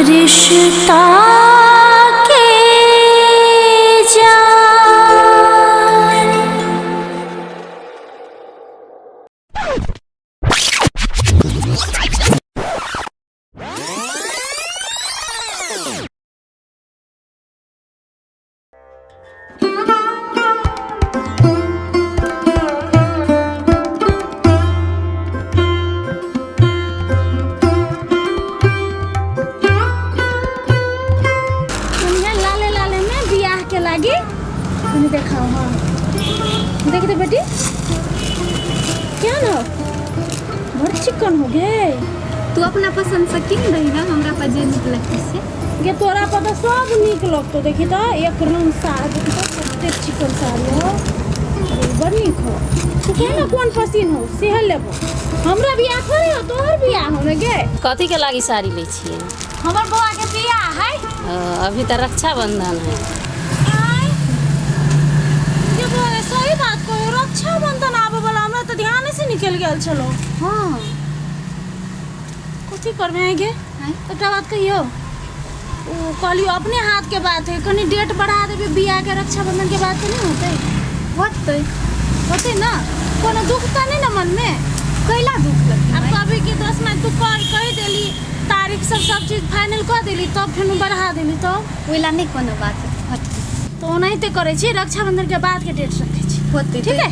रिश्ता के जान। सुनिए लाले लाले में बियाह के लागी सुनी देखाओ। हाँ, देख दे बेटी, क्या ना बड़ चिकन हो गए। तू अपना पसंद से किन दही ना, हमरा पर जे नीक लगतै से। गे तोरा पर तऽ सब नीक लगतौ। देखी तऽ एक रंग साड़ी, देखी तऽ कते चिकन साड़ी हो। अरे, बड़ नीक हो। तू कह ना कोन पसीन हो सेहे लेबो। हमरा बियाह थोड़े हो, तोहर बियाह हो ने गे। कथी के लागी साड़ी लै छियै? हमर बौआ के बियाह है। अभी तऽ रक्षाबंधन है। आय ये बौआ गे, सही बात कहो, रक्षाबंधन आबे वाला, हमरा तऽ ध्यान से निकल गेल छलो। हाँ। कथी करबे गे? एकटा बात कहियो, ओ कहलियो अपने हाथ के बात है, कनी डेट बढ़ा देबे बियाह के, रक्षाबंधन के बाद तऽ नहीं होतै? होतै। होतै ना? कोनो दुख तऽ नहीं ना मन में? कैला दुख लगतै? आब कभी कि दस में तू कह कहि देली तारीख सब, सब चीज फाइनल कऽ देली, तब फेर बढ़ा देली तब। ओइला नहीं कोनो बात होतै। तऽ ओनाहिते करै छी, रक्षाबंधन के बाद के डेट रखै छी। होतै। ठीक है।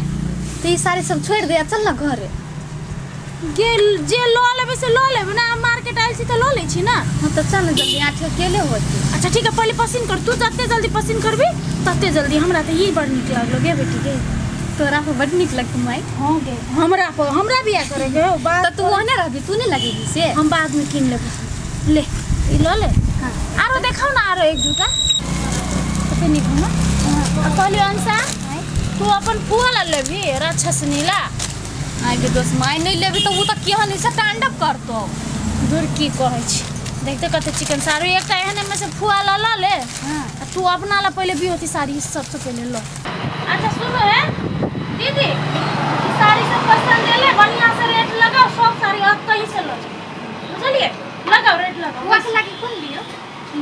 तऽ ई साड़ी सब छोड़ि दे आ चल ना घरे। गे जे लऽ लेबै से लऽ लेबै ना, मार्केट आयल छी तऽ लऽ लै छी ना। हाँ तऽ चल ना जल्दी, आठ अकेले होतै। अच्छा ठीक है, पहले पसीन कर तू, जते जल्दी पसीन करबी तते जल्दी। हमरा तऽ ई बड़ नीक लागलो गे बेटी गे। तोरा पर बड नीक लगतौ माय। हाँ गे, हमरा पर हमरा बियाह करे के हो बात। तऽ तू ओहने रहबी, तू नहीं लगेबी से। हम बाद में कीन लेबै। ले ई लऽ ले। हाँ। आरो देखाउ ना, आरो एक दूटा कते नीक हो ना। आ कहलियो अंशा, तू अपन फुआ ला लेबही राक्षस नीला? आइ गे दोस्त माय, नहीं लेबी तऽ उ तऽ केहन ऐसे तांडव करतौ। दूर की कहै छी, देखते कते चिकन साड़ी। एकटा एहन में से फुआ ला लऽ ले। हाँ। आ तू अपना ला पहले बिहोती साड़ी सबसे पहले लो। अच्छा सुनो है दीदी, ई साड़ी सब पसंद एले, बढ़िया से रेट लगाओ सब साड़ी अब कहीं से लो, बुझलिए? लगाओ रेट लगाओ। फुआ के लागी कोन लियो?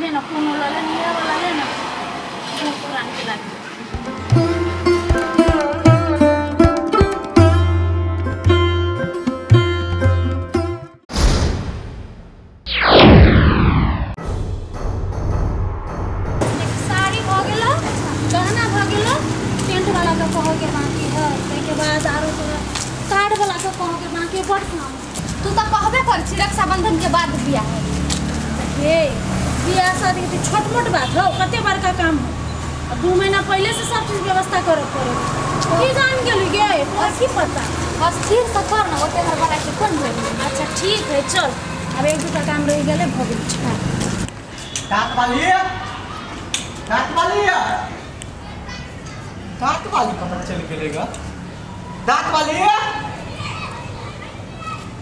ले ना कोनो लऽ ले, नया वाला ले ना, बहुत पुरान के लागी। साड़ी भऽ गेलो, गहना भऽ गेलो, टेंट वाला के कहऽ के बाकी है, ताहिके बाद आरो तोरा कार्ड वाला के कहऽ के बाकी है, बड़ काम। तू तऽ कहबे कर छी रक्षाबंधन के बाद बियाह है। हे बियाह शादी के छोट मोट बात हो, कते बड़का काम हो। आ 2 महीना पहले से सब चीज व्यवस्था करे पड़े। की जान गेली गे, तोरा की पता? अस्थिर से कर ना, ओते हर वाला के कोन भेल। अच्छा ठीक है, चल अब एक दूटा काम रह गेलै, भऽ गेल छै। दाँत वाली, दाँत वाली, दाँत वाली कहाँ चल गेलेगा? दाँत वाली,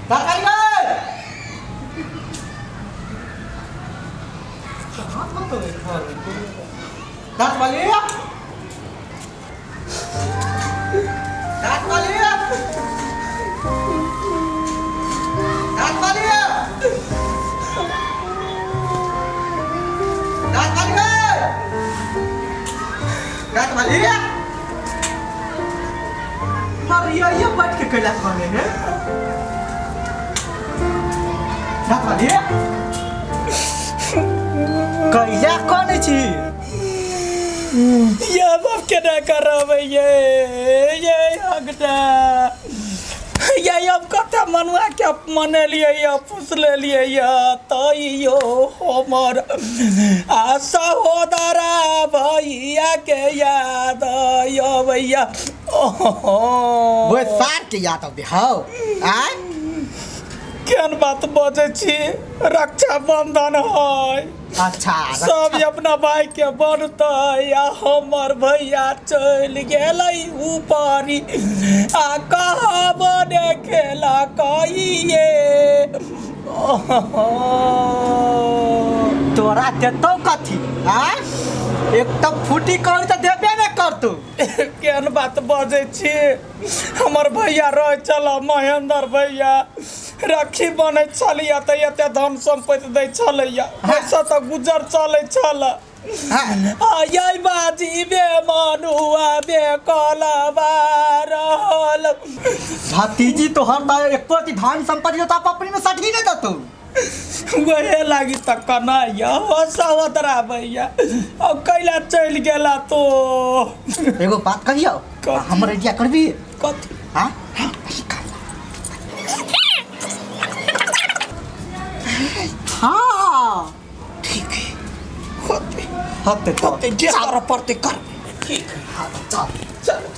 दाँत वाली गए कहाँ कतौ घर? दाँत वाली, दाँत वाली, दाँत वाली, दाँत वाली गए, दाँत वाली मरिया ये बैठ के कैला खाने है? दाँत वाली कैला कौन छी? ये बाप केना करबै ये अगटा ये? अब कते मनुआ के मनेलियै ये, पुस लेलियै ये, तैयो हमर आ सहोदरा भैया के याद अबैया। ओहो वो सार के याद अबे हौ आय? केहन बात बजै छी? रक्षाबंधन है। अच्छा। सब अपना भाई के बढ़तै आ हमर भैया चलि गेलै ऊपरी आ कहबो ने खेला कहिए। तोरा देतौ कथी आय? एक तऽ फूटी कौड़ी तऽ देबे ने करतौ। केहन बात बजै छी? हमर भैया रहै छल महेंद्र भैया, राखी बनै छलैया तऽ एते धन सम्पत्ति दै छलैया, ओहिसँ तऽ गुजर चलै छल। हाँ। आ यै बाजी बे मनुआ बे कलबा रहल। भतीजी तोहर तऽ एको अथी धन सम्पत्ति तो अपने में सठी नहीं दतौ। वहे लागी तऽ कनाइया हो सहोदरा भैया, अब कैला चलि गेला तो? एगो बात कहियो। कथी? हमर आइडिया करबी? कथी? हाँ हाँ, ठीक है, होते। होते तो होते, जे करऽ पड़तै करबै। ठीक है। हाँ, चल। चलो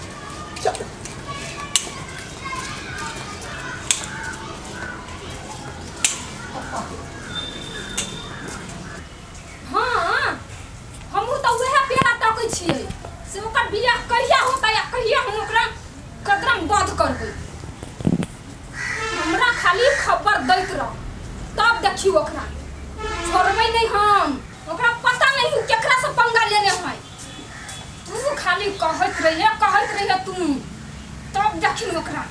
चलो। हाँ, हमहूँ तऽ उएह पेड़ा तकै छियै से ओकर बियाह कहिया होतै आ कहिया हम ओकरा कदरम बध करबै। हमरा खाली खबर दैत रह, तब देखियौ ओकरा छोड़बै नहि हम। ओकरा पता नहीं उ केकरा से पंगा लेने है। तू खाली कहैत रहिए, कहैत रहिए तू, तब देखिन ओकरा।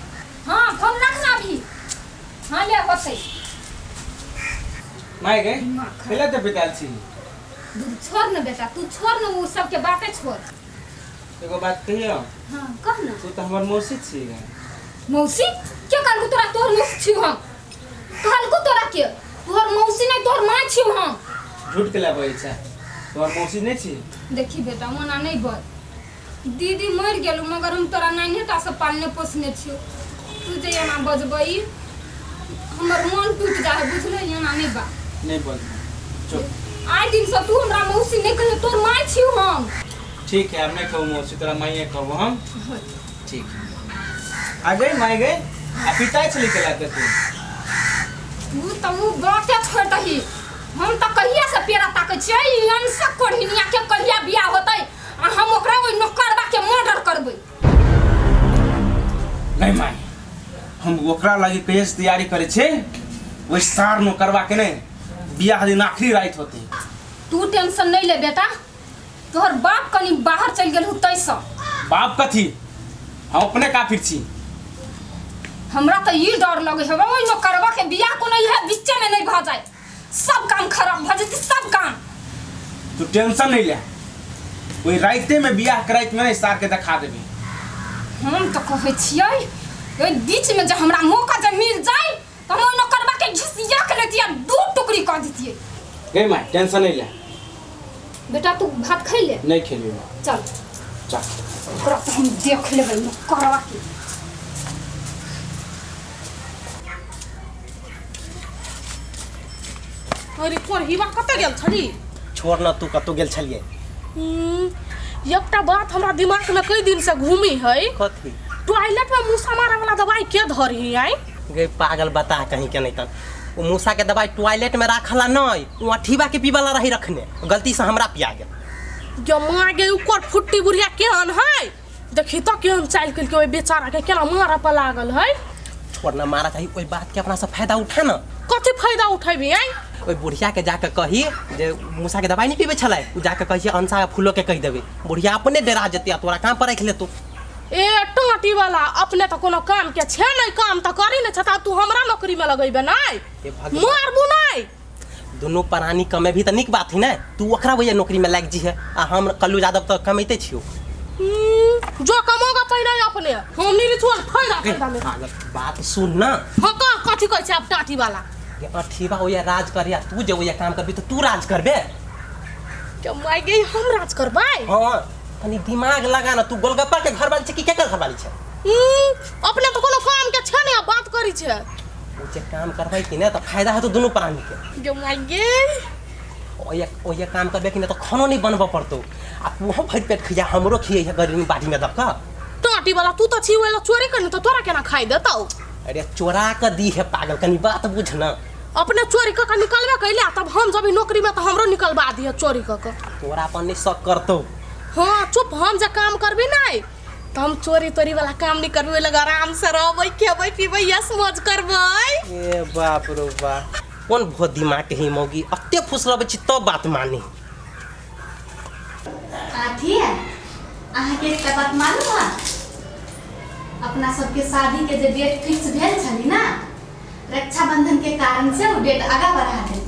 हाँ, फोन रख ना अभी। हाँ, ले होतै। माय गई, खेला ते बिताल छी। छोड़ न बेटा, तू छोड़ न, उ सबके बातें छोड़। एगो बात कहियो? हाँ, कह न। तू तऽ हमर मौसी छी। मौसी के कहलकू तोरा? तोहर मौसी छियौ हम? कहलकू तोरा के? तोहर मौसी नहीं, तोहर माँ छियौ हम। झूठ के बजै छै, तोहर मौसी नहि छी। देखी बेटा, ओना नहीं बज, दीदी मरि गेलू मगर हम तोरा नान्हेटा से पालने पोसने छियौ। तू जे एना बजबही हमर मन टूटि जाइ है, बुझले? एना नहीं बा। नहीं बज, चुप। आइ दिन से तू हमरा मौसी नहीं कहियो, तोहर माँ छियौ हम। ठीक है, हम नहीं कहू मौसी, तोरा माइए कहबो हम। ठीक है, आ गई माय गई। आ पिताई छली के लाते तू? तू तऽ उ बाते छोड़ि दही। हम तऽ कहिया से पेड़ा ताकै छियै ई अंशक कोढ़िनिया के कहिया बियाह होतै आ हम ओकरा ओहि नौकरबा के मर्डर करबै। नहीं माय, हम ओकरा लागी कहिया से तैयारी करै छै। ओहि सार नो करवा के नहीं बियाह दिन आखिरी रात होते। तू टेंशन नहीं ले बेटा, तोहर बाप कनी बाहर चलि गेल हु तैसँ। बाप कथी, हम अपने काफिर छी। हमरा तऽ ई डर लगै है ओहि नौकरबा के बियाह कोनो इएह बीचे में नहीं भऽ जाए, सब काम खराब भऽ जेतै, सब काम। तू टेंशन नहीं ले, ओहि राते में बियाह कराइत में नहीं सार के देखा देबे। हम तऽ कहै छियै ओहि बीच में जे हमरा मौका जे मिल जाए तऽ हम ओहि नौकरबा के घिसिया के लेतियै आ दू टुकड़ी कऽ दितियै। गई माय, टेंशन नहीं ले। बेटा, तू भात खै ले? नहीं खेलियो। चल। चल। ओकरा तऽ हम देख लेबै नौकरबा के। अरे कोरहीबा, कतऽ गेल छली? छोड़ न, तू कतौ गेल छलियै? एकटा बात हमरा दिमाग में कई दिन से घूमी है। कथी? टॉयलेट में मूसा मारे वाला दवाई के धरही आई? गे पागल, बता कहीं के नहीं तन। ओ मूसा के दवाई टॉयलेट में राखला नहीं, ओ अठीबा के पीवाला रही रखने, गलती से हमरा पिया गेल। जो माँ गे, ओकर फुट्टी बुढ़िया केहन है देखी तो, केहन चालि केलकै, ओहि बेचारा के केना मारऽ पर लागल है। छोड़ न, मारा चाही ओहि बात के अपना से फायदा उठा न। कथी फायदा उठेबी आई? ओहि बुढ़िया के जाके कही जे मूसा के दवाई नहीं पीबै छलै, उ जाके कही अंशा के फूलो के कहि देबै, बुढ़िया अपने डरा जेतै आ तोरा काम पर राखि लेतौ। ए टाँटी वाला, अपने तऽ कोनो काम के छे नहीं, काम तऽ करी नहीं छता, तू हमरा नौकरी में लगेबे नहीं? हे भगवान। मारबू नहीं। दुनू प्राणी कमेबही तऽ नीक बात है ने। तू ओकरा वजह नौकरी में लागि जीहे आ हम कल्लू यादव तऽ कमैते छियौ। जो कमोगा पहिने अपने, हम नहीं छोड़ फायदा फायदा में। पागल, बात सुन न। हाँ, कह, कथी कहै छै आब टाँटी वाला? गे अठीबा ओया राज करे आ तू जे ओया काम करबी तऽ तू राज करबे। के माय गे, हम राज करबै? हाँ, तनी दिमाग लगा ना। तू गोलगप्पा के घर वाली छै कि केकर घर वाली छै? अपने तऽ कोनो काम के छै नहीं आ बात करी छै। ओ जे काम करबै कि ने तऽ फायदा हेतौ दुनू प्राणी के। गे माय गे। ओया ओया काम करबे कि ने तऽ खानो नहीं बनबऽ पड़तौ आ तूहो भरि पेट खिया, हमरो खियै गरीबी बाटी में दऽ कऽ। टाँटी वाला, तू तऽ छी ओला चोरी करने, तऽ तोरा केना खाइ देतौ? अरे चोरा कऽ दी है पागल, कनी बात बुझ न। अपने चोरी कऽ के निकलबे कैले, तब हम जब नौकरी में तऽ हमरो निकलबा दिहे चोरी कऽ के। तोरा अपन नहीं शक करतौ। हाँ चुप, हम जे काम करबी नहीं तऽ हम चोरी तोरी वाला काम नहीं करबी, ओहि लग आराम से रहबै, खेबै पीबै, यस मौज करबै। ए बाप रो बाप, कोन बहुत दिमाग के ही मौगी, अते फुसलबै छी तब बात मानी। अथी है, अहाँके एकटा बात मालूम है? अपना सबके शादीके जे डेट फिक्स भेल छलै ने, रक्षाबंधन के कारण से ओ डेट आगा बढ़ा दे।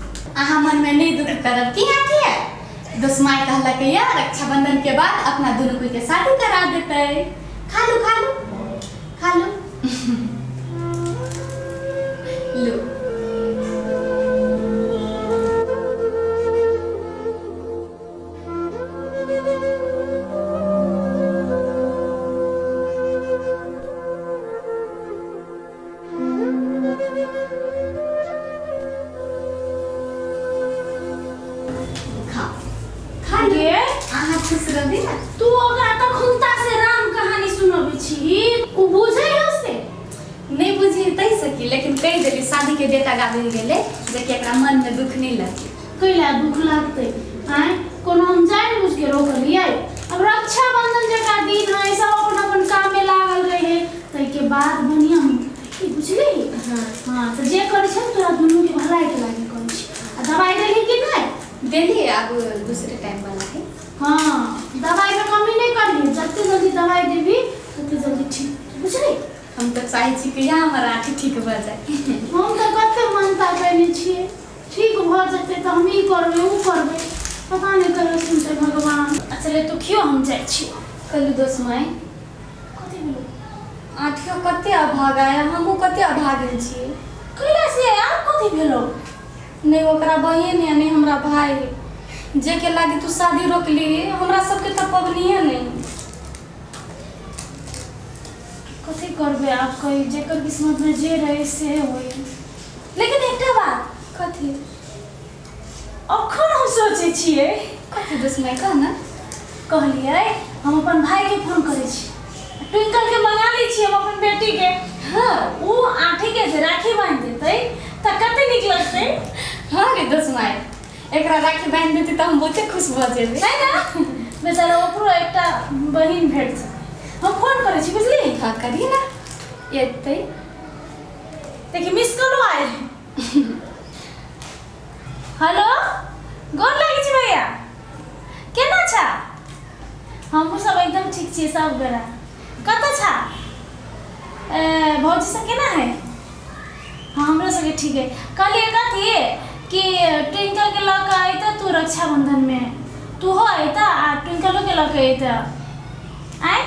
अहाँ मन में नहीं दुख करब की आठी है। दोस्त माय कहलक या रक्षाबंधन के बाद अपना दुनू कोई के शादी करा देते। खा लू खा लू खा लू लो। खा खा गे अहाँ खुश रहबी ना। तू ओकरा तखुनता से राम कहानी सुनबै छी, उ बुझै हो से नहीं बुझी तहि सकी, लेकिन कहि देली शादी के डेट आगा बढ़ि गेलै जे कि एकरा मन में दुख नहीं लगे। कैला दुख लागतै? आँय, कोनो हम जानि बुझि के रोकलियै? अब रक्षाबंधन जकाँ दिन है, सब अपन अपन काम में लागल रहे, ताहिके बाद बढ़िआँ होतै की, बुझली? हाँ हाँ, तऽ जे करै छै तोरा दुनू के भलाई के लागी करै छै। आ दवाइ देली कि नहि? देली, आब दूसरे टाइम वाला है। हाँ, दवाई में कमी नहीं करबी, जते जल्दी दवाई देबी तते जल्दी ठीक, बुझली? हम तऽ चाहै छी कि यहाँ हमर आँखि ठीक भऽ जाए। हम तऽ कते मानता कयने छियै, ठीक भऽ जेतै तऽ हम ई करबै ओ करबै, पता नहि कहियो सुनतै भगवान। अच्छा ले तू खियो, हम जाइ छियौ। कहलू दोस्त माय, कथी भेलौ? आँखियो कते अभागा है, हमहूँ कते अभागिल छियै। कैला से आब कथी भेलौ? नहीं ओकरा बहिन है नहीं हमरा भाई है, जे के लागी तू शादी रोकली, हमरा सबके तऽ पबनिए नहीं। कथी करबै आब, कही जेकर किस्मत में जे रहे से होई। लेकिन एकटा बात। कथी? अखन हम सोचै छियै। कथी दोस्त माय, कह ना। कहलियै हम अपन भाई के फोन करै छी, ट्विंकल के मंगा लै छी हम अपन बेटी के। हाँ ओ आँठी के जे राखी बांधि देतै तऽ कते नीक लगतै। हाँ रे दोस्त माय, एकरा राखी बांधि देतै तऽ हम बहुते खुश भऽ जेबै। नहि ना, बेचारा ओकरो एकटा बहिन भेट जेतै। हम फोन करै छी, बुझली? हाँ करी ना, एतै। देखी मिस कॉल आयल। हेलो, गोर लागै छी भैया, केना छा? हमहूँ सब एकदम ठीक छियै, सब गोरा। कतऽ छा? ए, भौजी सब केना है? हाँ, हमरो सबके ठीक है। कहलियै कथी कि ट्विंकल के लऽ कऽ अयतऽ तू रक्षाबंधन में, तूहो अयतऽ आ ट्विंकलो के लऽ कऽ अयतऽ। आँय?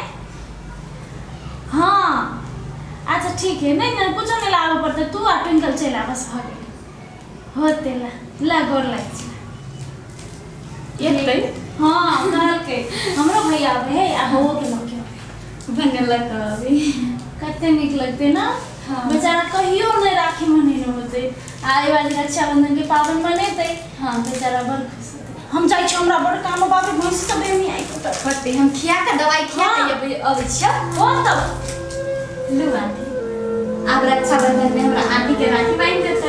हाँ अच्छा ठीक है, नहीं नहीं कुछो नहीं लाबऽ पड़तै, तू आ ट्विंकल चलि आ, बस भऽ गेलै। होतै ला ला, गोर लागै छी। एतै? हाँ कहलकै हमरो भैया आबै है आ बौओ के लऽ के अबै। बनेलक अभी कते नीक लगतै ना। हाँ। बेचारा कहियो नहि राखी मनेने होतै, आ एहि बारी रक्षाबंधन के पाबनि मनेतै। हाँ। बेचारा बड़ खुश होतै। हम जाइ छी, हमरा बड़ काम, बाप रे भैंसी सब एनी आइ कऽ। होतै, हम खिया कऽ दवाइ खिया हाँ। कऽ अबै छियौ। हो तब लू आंटी, आब रक्षाबंधन में हमरा आंटी के राखी बांधि देतै।